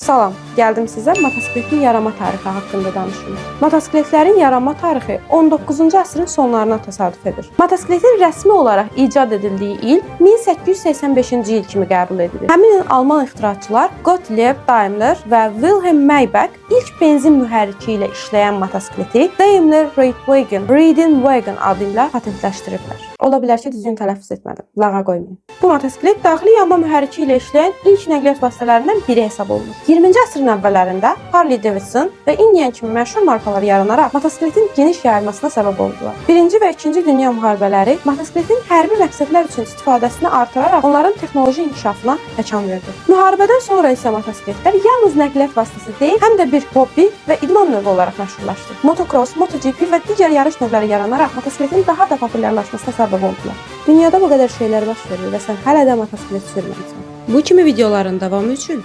Salam, gəldim sizə motosikletin yaranma tarixi haqqında danışım. Motosikletlərin yaranma tarixi 19-cu əsrin sonlarına təsadüf edir. Motosikletin rəsmi olaraq icad edildiyi il 1885-ci il kimi qəbul edilir. Həmin il alman ixtiraçılar Gottlieb Daimler və Wilhelm Maybach ilk benzin mühərriki ilə işləyən motosikleti Daimler Reitwagen, Reitwagen adı ilə patentləşdiriblər. Ola bilər ki, düzgün tələffüz etmədim. Lağa qoymayın. Bu motosiklet daxili yanma mühərriki ilə işləyən ilk nəqliyyat vasitələrindən biri hesab olunur. 20-ci əsrin əvvəllərində Harley Davidson və Indian kimi məşhur markalar yaranaraq motosikletin geniş yayılmasına səbəb oldular. Birinci və İkinci Dünya müharibələri motosikletin hərbi məqsədlər üçün istifadəsini artıraraq onların texnoloji inkişafına təkan verdi. Müharibədən sonra isə motosikletlər yalnız nəqliyyat vasitəsi deyil, həm də bir hobbi və idman növü olaraq məşhurlaşdı. Motocross, MotoGP və digər yarış növləri yaranaraq motosikletin daha da populyarlaşmasına səbəb oldular. Dünyada bu qədər şeylər baş verir və sən hələ də motosiklet sürməmisən. Bu kimi videoların davamı üçün